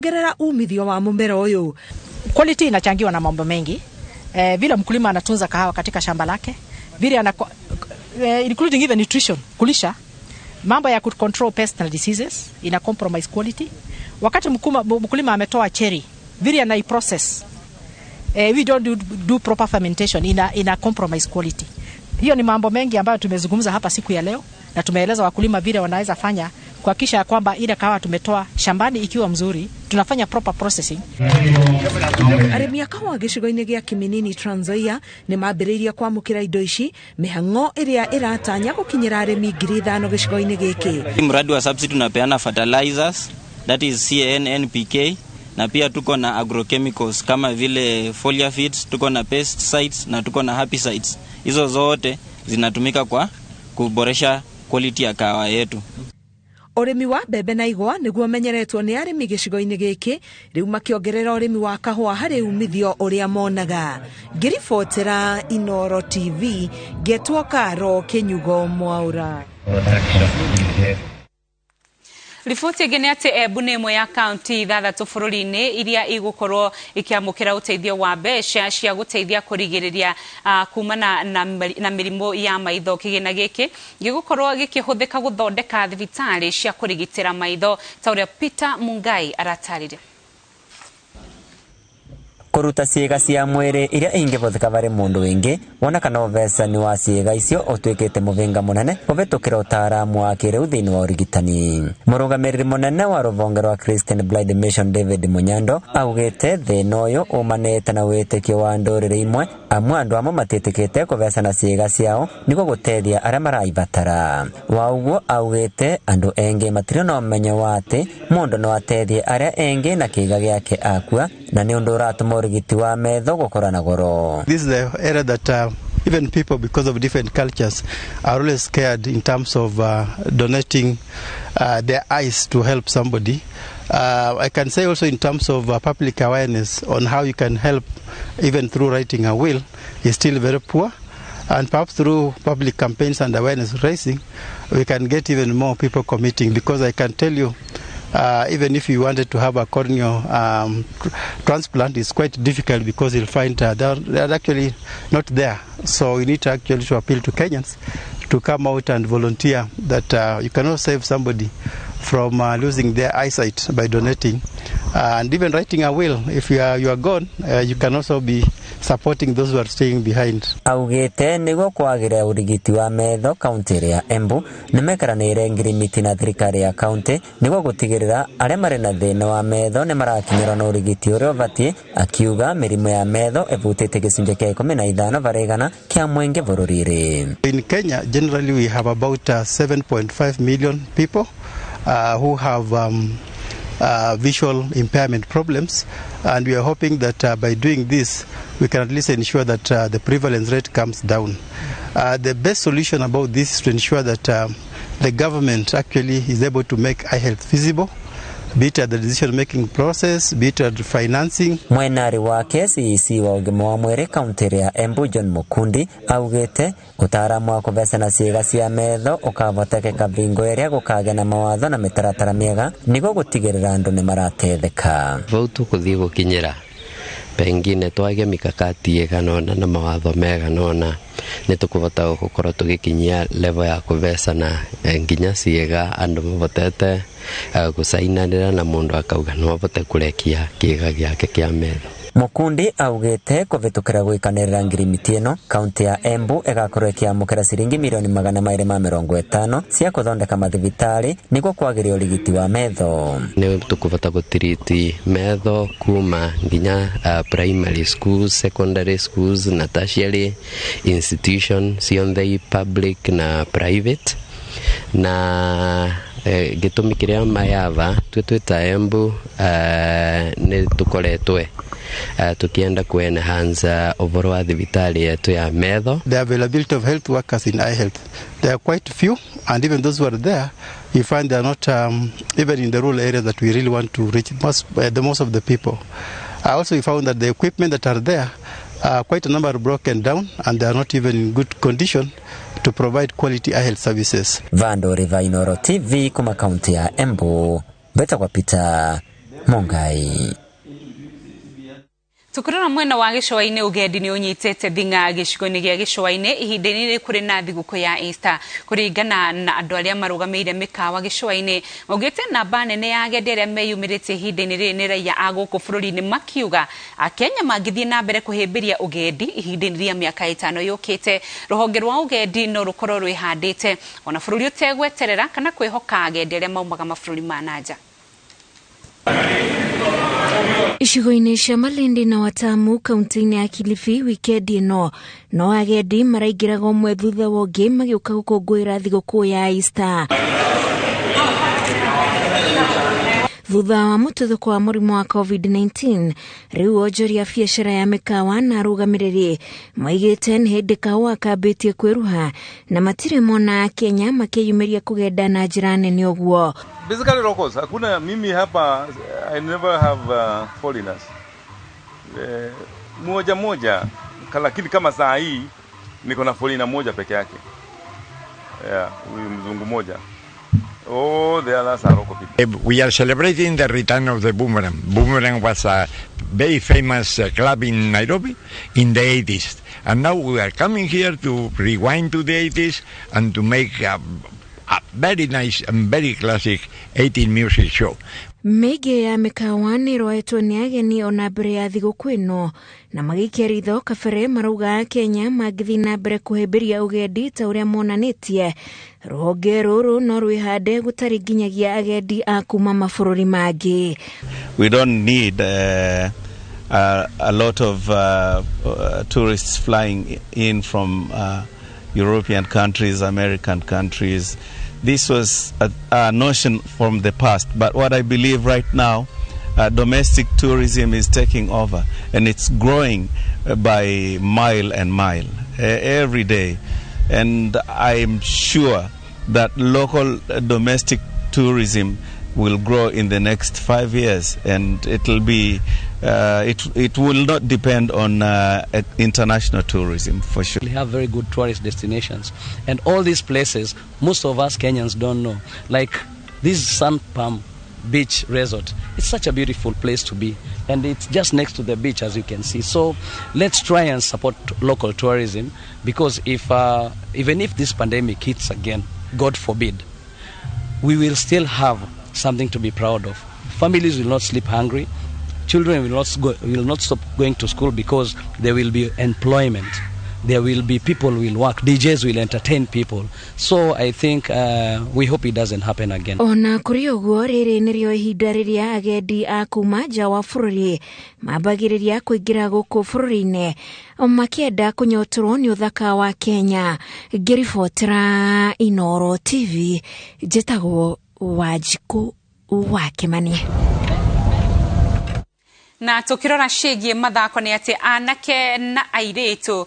Kuongerera umithio wa mumera uyu. Quality inachangiwa na mambo mengi. Vile mkulima anatunza kahawa katika shamba lake, vile ana including even nutrition, kulisha, mambo ya control pests and diseases ina compromise quality. Wakati mkulima ametoa cherry, vile ana process, we don't do proper fermentation, ina compromise quality. Hiyo ni mambo mengi ambayo tumezungumza hapa siku ya leo, na tumeeleza wakulima vile wanaweza fanya kuhakikisha kwamba ile kahawa tumetoa shambani ikiwa mzuri, tunafanya proper processing. Arĩmi a kahũa gĩcigo-inĩ gĩa Kiminini, Trans Nzoia, nĩ mambĩrĩirie kwamũkĩra indo ici, mĩhang'o ĩrĩa ĩratanya gũkinyĩra arĩmi 5,000 gĩcigo-inĩ gĩkĩ. Mradi wa subsidy tunapeana fertilizers, that is CAN, NPK, na pia tuko na agrochemicals kama vile foliar feeds, tuko na pesticides na tuko na herbicides. Hizo zote zinatumika kwa kuboresha quality ya kahawa yetu. Ũrĩmi wa mbembe na igwa nĩguo ũmenyeretwo nĩ arĩmi gĩcigo-inĩ gĩkĩ, rĩu makĩongerera ũrĩmi wa kahũa harĩ umithio ũrĩa monaga. Ngĩribotera Inoro TV, ngetwo Karo Kĩnyugo Mwaura. Riboti ĩngĩ nĩ atĩ Embu nĩ ĩmwe ya kaunti ithathatũ bũrũri-inĩ iria igũkorwo ikĩamũkĩra ũteithio wa mbeca cia gũteithia kũrigĩrĩria kumana na mĩrimũ ya maitho. Kĩgĩna gĩkĩ gĩgũkorwo gĩkĩhũthĩka gũthondeka thibitarĩ cia kũrigitĩra maitho, ta ũrĩa Peter Mungai aratarĩria. Kũruta ciĩga cia mwĩrĩ iria ingĩhũthĩka varĩ mũndũ wĩngĩ wona kana ũvecani wa ciĩga icio ũtuĩkĩte mũvĩnga mũnene kũvĩtũkĩra ũtaaramu wa kĩrĩu thĩinĩ wa ũrigitani. Mũrũgamĩrĩri mũnene wa rũvonge rwa Christian Blind Mission, David Munyando, augĩte thĩna ũyũ umanĩte na wĩtĩkio wa ndũrĩrĩ imwe, amwe andũ amwe matĩtĩkĩte kũvecana ciĩga ciao nĩguo gũteithia arĩa maraibatara. Wa ũguo augĩte andũ engĩ matirĩ na ũmenyo wa atĩ mũndũ no ateithie arĩa engĩ na kĩĩga gĩake akua, na nĩ ũndũ ũratũma ũrigiti wa metho gũkorwo na goro. This is the area that even people, because of different cultures, are always scared in terms of donating their eyes to help somebody. I can say also in terms of public awareness on how you can help, even through writing a will, is still very poor. And perhaps through public campaigns and awareness raising, we can get even more people committing, because I can tell you, even if you wanted to have a corneal transplant, it's quite difficult because you'll find they're actually not there. So we need to actually to appeal to Kenyans to come out and volunteer that you cannot save somebody from losing their eyesight by donating. And even writing a will, if you are gone, you can also be supporting those who are staying behind. Augite niguo kwagĩra ũrigiti wa metho kaunti ya Embu nĩmekaranĩire ngirimiti na thirikari ya kaunti niguo gũtigĩrĩra arĩa marĩ na thĩna wa metho nĩ marakinyĩrwo na ũrigiti ũrĩa ũbatiĩ, akiuga mĩrimũ ya metho ĩvutĩte gĩcunjĩ kĩa 15 varĩ igana kĩa mwĩngĩ bũrũri-inĩ. In Kenya, generally we have about 7.5 million people who have visual impairment problems, and we are hoping that by doing this we can at least ensure that the prevalence rate comes down. The best solution about this is to ensure that the government actually is able to make eye health feasible, be it at the decision-making process, be it at financing. Mwenari wa KCEC wa ũgima wa mwĩrĩ kaunti ya Embu, John Mukundi, augĩte ũtaaramu wa kũvecana ciĩga cia metho ũkavotekeka vingo ĩrĩa gũkagĩa na mawatho na mĩtaratara mĩega nĩguo gũtigĩrĩra andũ nĩ maratetheka. Vau tũkũthiĩ gũkinyĩra pengine twage mikakati ĩgana ũna na mawatho megana ũna nĩ tũkũvota gũkorwo tũgĩkinyia level ya kũvecana nginya ciĩga andũ mavotete gũcainanĩra na mũndũ akauga no avote kũrekia kĩĩga gĩake kĩa metho. Mukundi augĩte kũvĩtũkĩra gwĩkanĩrĩra ngirimiti ĩno, kaunti ya Embu ĩgakorwo ĩkĩamũkĩra ciringi 250,000,000 cia kũthondeka mathibitarĩ nĩguo kwagĩria ũrigiti wa metho. Nĩ tũkũvota gũtiriti metho kuma nginya primary schools, secondary schools na tertiary institution cionthe public na private, na gĩtũmi kĩrĩa mayava twe twĩta Embu nĩ tũkoretwe tukienda ku enhance ũhoro wa thibitarĩ yetu ya metho. The availability of health workers in eye health, there are quite few, and even those who are there, you find they are not even in the rural areas that we really want to reach the most of the people. Also, we found that the equipment that are there, quite a number are broken down and they are not even in good condition to provide quality eye health services. Vando Riva, Inoro TV, kuma kaunti ya Embu, Beta kwa Peter Mungai. Tukirora mwena wa gĩcũa-inĩ ũgendi nĩ ũnyitĩte thing'a gĩcigo-inĩ gĩa gĩcũa-inĩ ihinda-inĩ rĩrĩ kũrĩ na thigũkũ ya Easter kũringana na andũ arĩa marũgamĩrĩire mĩkawa gĩcũa-inĩ maugĩte namba nene ya agendi arĩa meyumĩrĩtie ihinda-inĩ rĩrĩ nĩ raiya a gũkũ bũrũri-inĩ makiuga Akenya mangĩthiĩ na mbere kũhĩmbĩria ũgendi ihinda-inĩ rĩa mĩaka 5 yũkĩte rũhonge rwa ũgendi no rũkorwo rwĩhandĩte ona bũrũri ũtegweterera kana kwĩhoka agendi arĩa maumaga mabũrũri ma na nja. Icigo-inĩ cia Malindi na Watamu kaunti-inĩ ya Kilifi wikendi ĩno no agendi maraingĩraga ũmwe thutha wa ũngĩ magĩũka gũkũngũĩra thigũkũ ya Easter. Thutha wa mũtuthũko wa mũrimũ wa COVID-19 rĩu onjoria biacara ya mĩkawa na arũgamĩrĩri moigĩte nĩ hĩndĩ kahũa kambĩtie kwĩruha na matirĩ mona Kenya makĩyumĩria kũgenda na njĩra nene ũguo. Basically locals, hakuna mimi hapa, I never have foreigners. Moja moja, lakini kama saa hii niko na foreigner moja peke yake. Yeah, huyu mzungu moja. All the others are local people. We are celebrating the return of the Boomerang. Boomerang was a very famous club in Nairobi in the 80s. And now we are coming here to rewind to the 80s and to make a very nice and very classic 80s music show. Mĩingĩ ya mĩkawa nĩ ĩroetwo nĩ ageni ona mbere ya thigũkũ ĩno na magĩikia ritho kabere marauga Kenya mangĩthiĩ na mbere kũhĩmbĩria ũgendi ta ũrĩa monanĩtie rũhonge rũrũ no rwĩhande gũtarĩ nginyagia agendi a kuma mabũrũri mangĩ. We don't need a lot of tourists flying in from European countries, American countries. This was a notion from the past, but what I believe right now, domestic tourism is taking over and it's growing by mile and mile every day. And I'm sure that local domestic tourism will grow in the next 5 years, and it'll be it will not depend on international tourism for sure. We have very good tourist destinations, and all these places most of us Kenyans don't know. Like this Sun Palm Beach Resort, it's such a beautiful place to be, and it's just next to the beach, as you can see. So let's try and support local tourism, because if even if this pandemic hits again, God forbid, we will still have something to be proud of. Families will not sleep hungry. Children will not stop going to school, because there will be employment. There will be people will work. DJs will entertain people. So I think we hope it doesn't happen again. Ona kũrĩ ũguo rĩrĩ nĩrĩo ihinda rĩrĩa agendi a kuma nja wa bũrũri mambagĩrĩria kũingĩra gũkũ bũrũri-inĩ makĩenda kũnyotorwo nĩ ũthaka wa Kenya. Ngĩribotera Inooro TV njĩtagwo Wanjikũ wa Kĩmani. Na tukirora ciĩgiĩ mathako nĩ atĩ anake na airĩtu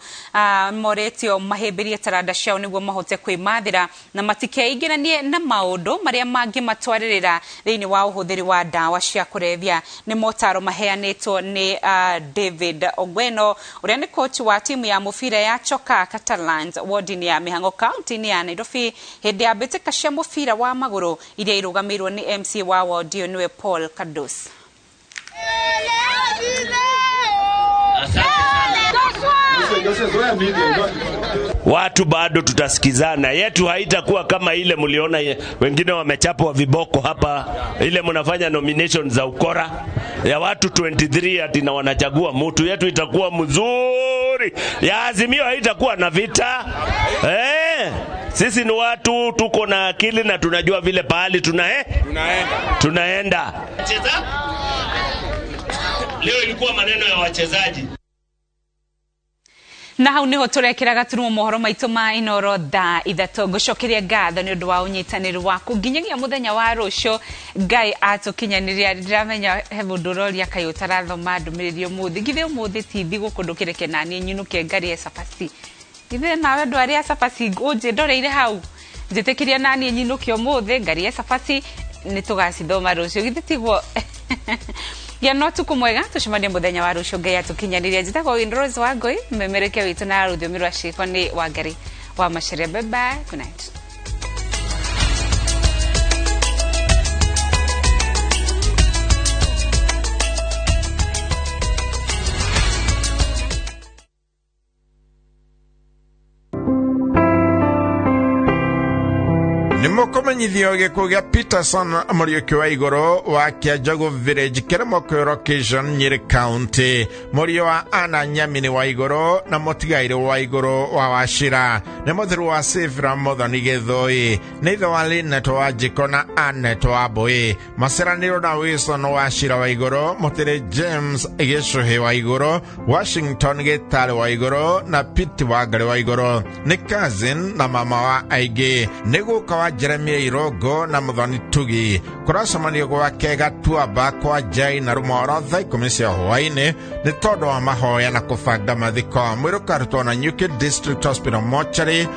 moretio mahĩmbĩrie taranda ciao nĩguo mahote kwĩmathĩra na matikeingĩranie na maũndũ marĩa mangĩmatwarĩrĩra thĩinĩ wa ũhũthĩri wa ndawa cia kũrebia. Nĩ motaro maheanĩtwo nĩ David Ogweno ũrĩa nĩ coach wa timu ya mũbira ya Choka Catalans ward-inĩ ya Mĩhang'o kaunti-inĩ ya Nairobi hĩndĩ ya mbĩtĩka cia mũbira wa magũrũ iria irũgamĩirwo nĩ MC wa ward ĩyo nĩwe Paul Kados. Watu bado tutasikizana, yetu haitakuwa kama ile mliona wengine wamechapwa viboko hapa, ile mnafanya nomination za ukora ya watu 23 ati na wanachagua mtu. Yetu itakuwa mzuri, ya Azimio haitakuwa na vita. Sisi ni watu tuko na akili na tunajua vile pahali tunaenda. Leo ilikuwa maneno ya wachezaji. Na hau niho turekera gaturumo mohoro maitu ma Inooro thaa 3 ngucokeria ngatho ni undu wa unyitanĩri waku nginyagia muthenya wa rũciũ. Ngai atũkinyaniria. Ndiramenya he mũndũ ũroria kaĩ ũtarathoma ndũmĩrĩri ũmũthĩ. Githĩ ũmũthĩ ti thigũkũ ndũkĩreke naniĩ nyinũke ngarĩe cabaci. Githĩ nawe andũ arĩa cabaci ũnjĩndoreire hau njĩtĩkĩria naniĩ nyinũke ũmũthĩ ngarĩe cabaci nĩtũgacithoma rũciũ. Githĩ tiguo? Ya no tuku mwega tucemanie muthenya wa rucio Ngai atukinyaniria. Njĩtagwo Rose Wangui memereke witũ na rũthiomi rwa ciĩko nĩ Wangari wa Macharia. Bye bye, good night. Nĩmũkũmenyithio gĩkuũ gĩa Peterson Mũriũki wa igũrũ wa Kĩanjagu Village, Kĩrĩmo location, Nyĩrĩ County. Mũriũ wa Ana Nyamini wa igũrũ na mũtigairĩ wa igũrũ wa Wachira nĩ mũtheru wa Sifra Mũthoni Gĩthũi, nĩ ithe wa Linet wa Njiko na Anet wa Mbũi, maceranĩrwo na Wilson Wachira wa igũrũ, mũtĩrĩ James Gĩcũhĩ wa igũrũ, Washington Gĩtarĩ wa igũrũ na Pete Wangarĩ wa igũrũ, nĩ cousin na mama wa aingĩ, nĩ guka wa Jeremia Irongo na Mũthoni Tugi. Kũracemanio gwake Gatuamba kwa Jai na Rũmoro thaa 10 cia hwaĩ-inĩ nĩ tondũ wa mahoya na kũbanga mathiko. Mwĩrĩ ũkarutwo na Nyuki District Hospital mortuary.